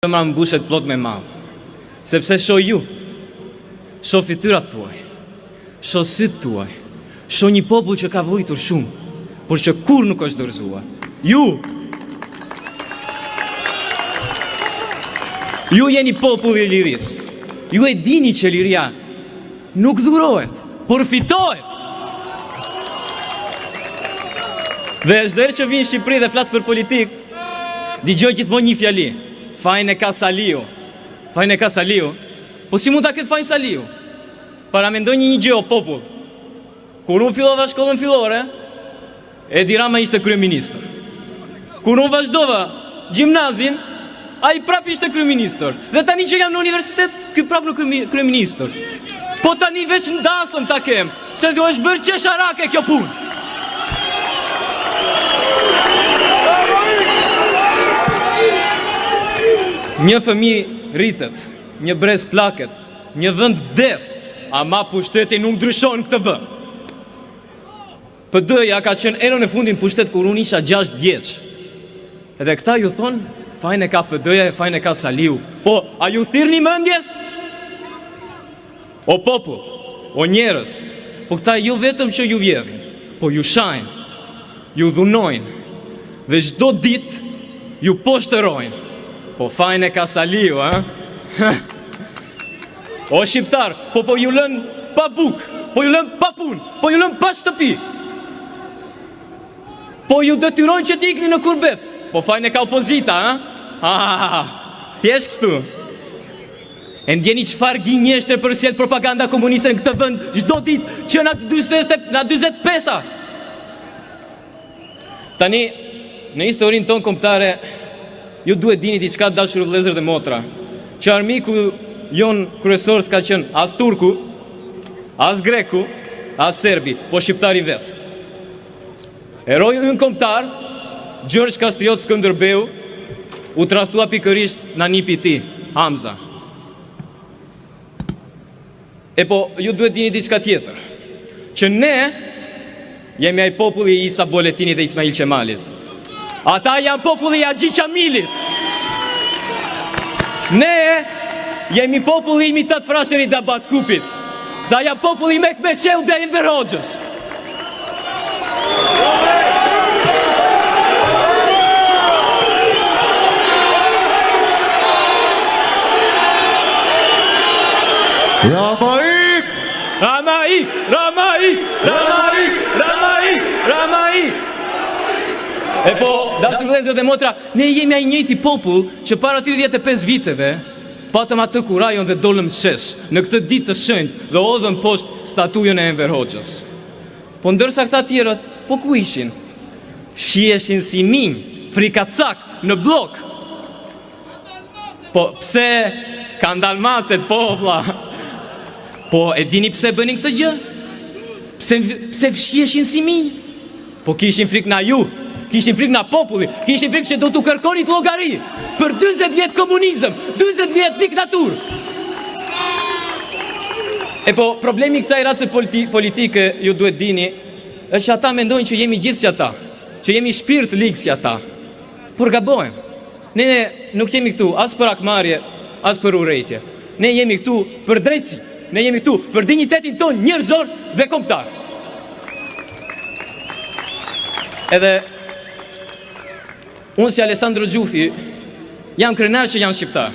Zemra mbushet plot me mall. Sepse shoh ju. Shoh fytyrat tuaj. Shoh sytë tuaj. Shoh një popull që ka vujtur shumë, por që kurrë nuk është dorëzuar. Ju! Ju jeni populli i lirisë. Ju e dini që liria nuk dhurohet, por fitohet. Dhe çdo herë që vij në Shqipëri dhe flas për politikë, Dëgjoj gjithmonë një fjali, fajin e ka Saliu. Fajin e ka Saliu. Po si mund ta ketë fajin Saliu? Paramendoni një gjë o popull. Kur unë fillova shkollën fillore, Edi Rama ishte kryeministër. Kur unë vazhdova gjimnazin, ai prap ishte kryeministër. Dhe tani që jam në universitet, ky prap në kryeministër. Po tani veç në dasëm ta kem. Se ju është bërë qesharake kjo punë. Një fëmijë rritet, një brez plaket, një vend vdes, ama pushteti nuk ndryshon këtë vend. PD-ja ka qenë herën e fundit në pushtet kur unë isha 6 vjeç. Edhe këta ju thonë, fajin e ka PD-ja e fajin e ka Saliu. Po, a ju thirrni mendjes? O popull, o njerëz, po këta jo vetëm që ju vjedhin, po ju shajnë, ju dhunojnë dhe çdo ditë ju poshtërojnë. Po fajin e ka Saliu, a? O shqiptar, po po ju lënë pa bukë, po ju lënë pa punë, po ju lënë pa shtëpi. Po ju detyrojnë që të ikni në kurbet. Po fajin e ka opozita, a? Ha, ha, ha. Thjesht kështu. E ndjeni çfarë gënjeshtre përcjell propaganda komuniste në këtë vend çdo ditë që nga 40 nga 45-a. Tani në historinë tonë kombëtare ju duhet dini diçka dashur vëllezër dhe motra, që armiku jonë kryesor s'ka qenë as turku, as greku, as serbi, po shqiptari vetë. Heroi ynë kombëtar, Gjergj Kastriot Skënderbeu, u tradhtua pikërisht nga nipi i tij, Hamza. E po, ju duhet dini diçka tjetër, që ne jemi ai populli i Isa Boletinit dhe Ismail Qemalit. Ata janë populli i Haxhi Qamilit. Ne jemi populli i Mitat Frashërit dhe Abaz Kupit. Këta janë populli i Mehmet Shehut dhe Enver Hoxhës. Rama ik! Rama ik! Rama ik! Rama ik! Rama ik! Rama ik! E po, dashur vëllezër dhe motra, ne jemi ai njëjti popull që para 35 viteve patëm atë kurajon dhe dolëm në shesh në këtë ditë të shenjtë dhe hodhëm poshtë statujën e Enver Hoxhës. Po ndërsa këta tjerët, po ku ishin? Fshiheshin si minj, frikacak, në bllok. Po pse kanë dalë macet, po vlla. Po e dini pse bënin këtë gjë? Pse pse fshiheshin si minj? Po kishin frikë nga ju, kishin frikë nga populli, kishin frikë që do t'u kërkonit llogari për 40 vjet komunizëm, 40 vjet diktaturë. E po problemi i kësaj race politi politike, ju duhet dini, është që ata mendojnë që jemi gjithë si ata, që jemi shpirtlig si ata. Por gabohen. Ne, ne nuk jemi këtu as për hakmarrje, as për urrejtje. Ne jemi këtu për drejtësi. Ne jemi këtu për dinjitetin tonë njerëzor dhe kombëtar. Edhe unë si Alessandro Xhufi jam krenar që jam shqiptar.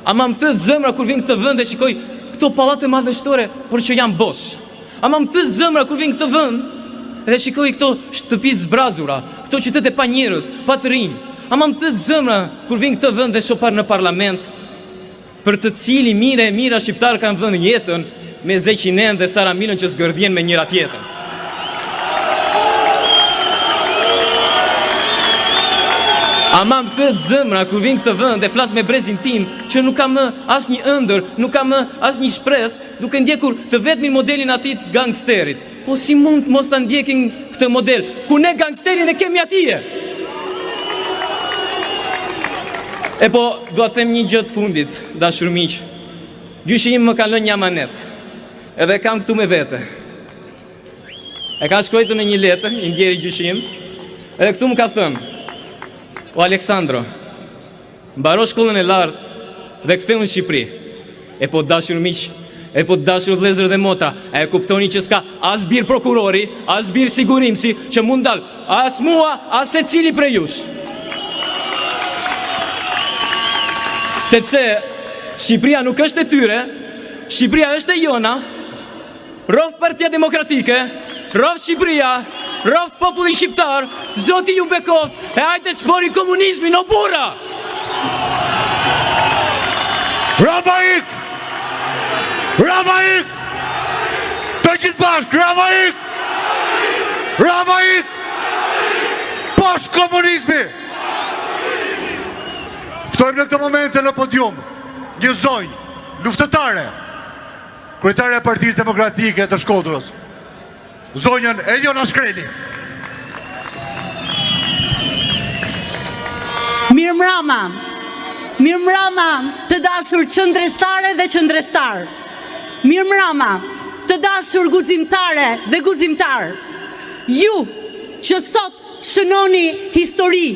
Ama më thyhet zemra kur vij në këtë vend dhe shikoj këto pallate madhështore, por që janë bosh. Ama më thyhet zemra kur vij në këtë vend dhe shikoj këto shtëpi të zbrazura, këto qytete pa njerëz, pa të rinj. Ama më thyhet zemra kur vij në këtë vend dhe shoh par në parlament për të cilin mijëra e mijëra shqiptarë kanë dhënë jetën me Zeqinenë dhe Sara Milën që zgërdhihen me njëra tjetrën. Ama më thyhet zemra kur vij në këtë vend dhe flas me brezin tim që nuk ka më asnjë ëndërr, nuk ka më asnjë shpresë, duke ndjekur të vetmin modelin atij të gangsterit. Po si mund të mos ta ndjekin këtë model, kur ne gangsterin e kemi atje? E po, dua të them një gjë të fundit, dashur miq. Gjyshi im më ka lënë një amanet. Edhe e kam këtu me vete. E ka shkruajtur në një letër, i ndjeri gjyshi im. Edhe këtu më ka thënë: "O Aleksandro, Mbaro shkollën e lartë dhe ktheu në Shqipëri. E po dashur miq, e po dashur vëllezër dhe motra, a e kuptoni që s'ka as bir prokurori, as bir sigurimsi që mund dal, as mua, as secili prej jush. Sepse Shqipëria nuk është e tyre, Shqipëria është e jona. Rroftë Partia Demokratike, rroftë Shqipëria, rroftë populli shqiptar, Zoti ju bekoftë e hajde të shporrim komunizmin o burra! Rama ik! Rama ik! Të gjithë bashkë, Rama ik! Rama ik! Poshtë komunizmi! Ftojmë në këtë momente në podium një zonjë luftëtare, Kryetarja e Partisë Demokratike të Shkodrës, zonjën Eliona Shkreli. Mirëmbrama, mirëmbrama të dashur qëndrestare dhe qëndrestarë. Mirëmbrama të dashur guximtare dhe guximtarë. Ju që sot Shënoni histori.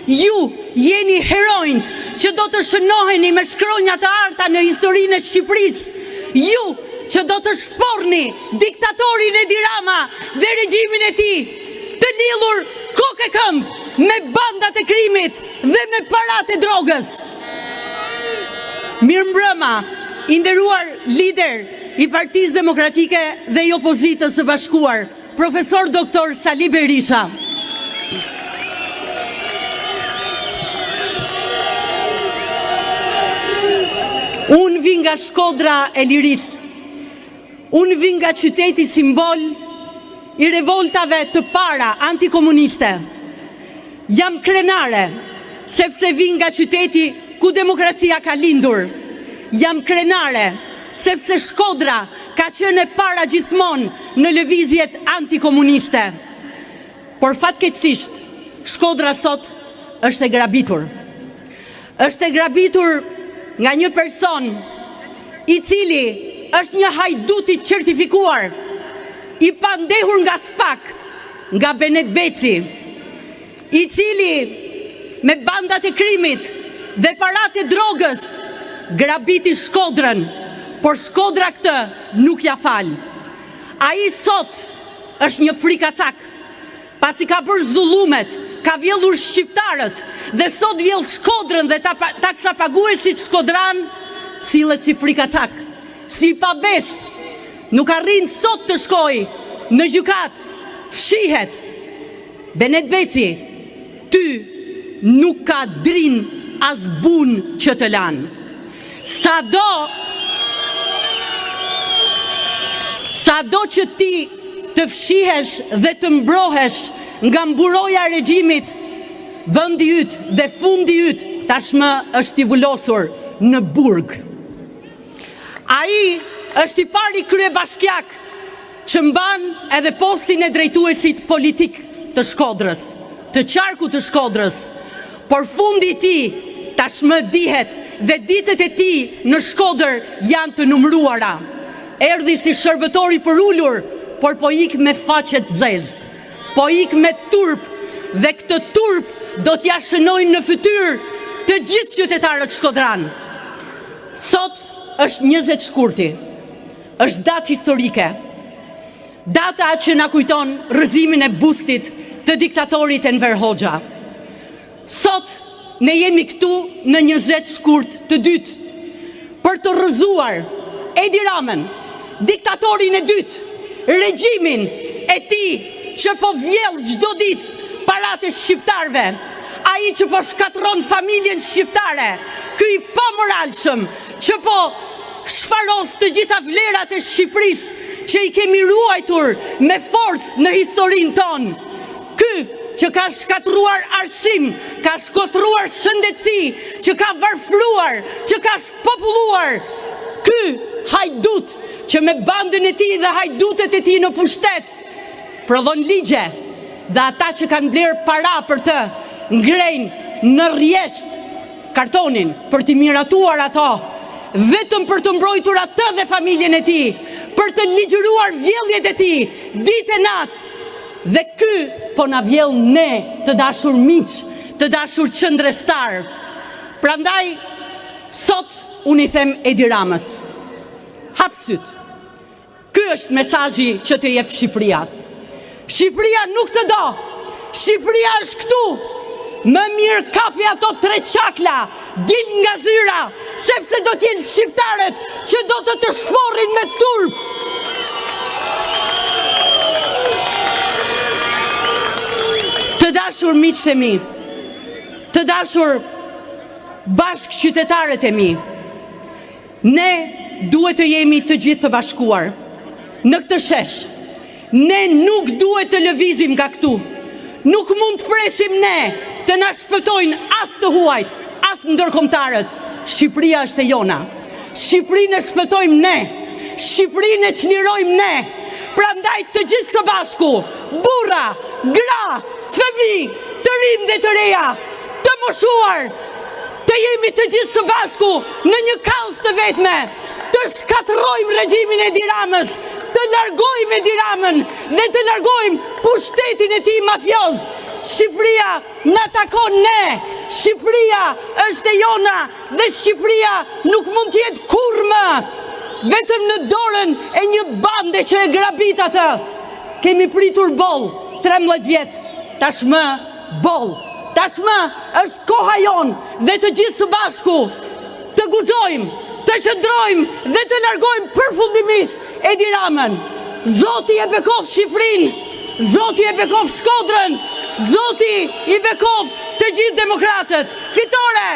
Ju jeni heronjtë që do të shënoheni me shkronja të arta në historinë e Shqipërisë. Ju që do të shporrni diktatorin Edi Rama dhe regjimin e tij, të lidhur kokë e këmbë me bandat e krimit dhe me paratë e drogës. Mirëmbrëma, i nderuar lider i Partisë Demokratike dhe i Opozitës së Bashkuar. Profesor Doktor Sali Berisha. Unë vij nga Shkodra e Lirisë. Unë vij nga qyteti simbol i revoltave të para antikomuniste. Jam krenare, sepse vij nga qyteti ku demokracia ka lindur. Jam krenare, sepse Shkodra ka qenë e para gjithmonë në lëvizjet antikomuniste. Por fatkeqësisht, Shkodra sot është e grabitur. Është e grabitur nga një person i cili është një hajdut i certifikuar, i pandehur nga SPAK, nga Benet Beci, i cili me bandat e krimit dhe paratë e drogës grabiti Shkodrën, por Shkodra këtë nuk ia fal. Ai sot është një frikacak, pasi ka bërë zullumet, ka vjedhur shqiptarët dhe sot vjedh Shkodrën dhe taksapaguesit shkodranë, sillet si frikacak, si i pabesë, nuk arrin sot të shkojë në gjykatë, fshihet. Benet Beci, ty nuk ka Drin as Bunë që të lan. Sado Sado që ti të fshihesh dhe të mbrohesh nga mburoja e regjimit, vendi yt dhe fundi yt tashmë është i vulosur në burg. Ai është i pari kryebashkiak që mban edhe postin e drejtuesit politik të Shkodrës, të qarkut të Shkodrës, por fundi i tij tashmë dihet dhe ditët e tij në Shkodër janë të numëruara. Erdhi si shërbëtor i përulur, por po ik me faqe të zezë. Po ik me turp dhe këtë turp do t'ia shënojnë në fytyrë të gjithë qytetarët shkodranë. Sot është 20 shkurti. Është datë historike. Data që na kujton rrëzimin e bustit të diktatorit Enver Hoxha. Sot ne jemi këtu në 20 shkurt të dytë për të rrëzuar Edi Ramën, diktatorin e dytë, regjimin e tij që po vjedh çdo ditë paratë e shqiptarëve, ai që po shkatërron familjen shqiptare, ky i pamoralshëm që po shfaros të gjitha vlerat e Shqipërisë që i kemi ruajtur me forcë në historinë tonë. Ky që ka shkatërruar arsim, ka shkatërruar shëndetësi, që ka varfëruar, që ka shpopulluar. Ky hajdut që me bandën e tij dhe hajdutët e tij në pushtet prodhon ligje dhe ata që kanë blerë para për të ngrejnë në rresht kartonin për t'i miratuar ato, vetëm për të mbrojtur atë dhe familjen e tij, për të ligjëruar vjedhjet e tij, ditë e natë. Dhe ky po na vjedh ne, të dashur miq, të dashur qëndrestarë. Prandaj sot unë i them Edi Ramës, hap sytë. Ky është mesazhi që të jep Shqipëria. Shqipëria nuk të do. Shqipëria është këtu. Më mirë kapi ato tre çakla, dil nga zyra, sepse do të jenë shqiptarët që do të të shporrin me turp. Të dashur miqtë e mi, të dashur bashkëqytetarët e mi, Ne duhet të jemi të gjithë të bashkuar në këtë shesh. Ne nuk duhet të lëvizim nga këtu. Nuk mund të presim ne të na shpëtojnë as të huajt, as ndërkombëtarët. Shqipëria është e jona. Shqipërinë e shpëtojmë ne. Shqipërinë e çlirojmë ne. Prandaj të gjithë së bashku, burra, gra, fëmijë, të rinj dhe të reja, të moshuar, Të jemi të gjithë së bashku në një kauzë të vetme, të shkatërrojmë regjimin e Edi Ramës, të largojmë Edi Ramën dhe të largojmë pushtetin e tij mafioz. Shqipëria na takon ne, Shqipëria është e jona dhe Shqipëria nuk mund të jetë kurrë më vetëm në dorën e një bande që e grabit atë. Kemi pritur boll 13 vjet, tashmë Boll! Tashmë është koha jonë dhe të gjithë së bashku të guxojmë, të qëndrojmë dhe të largojmë përfundimisht Edi Ramën. Zoti e bekoftë Shqipërinë, Zoti e bekoftë Shkodrën, Zoti i bekoftë të gjithë demokratët. Fitore!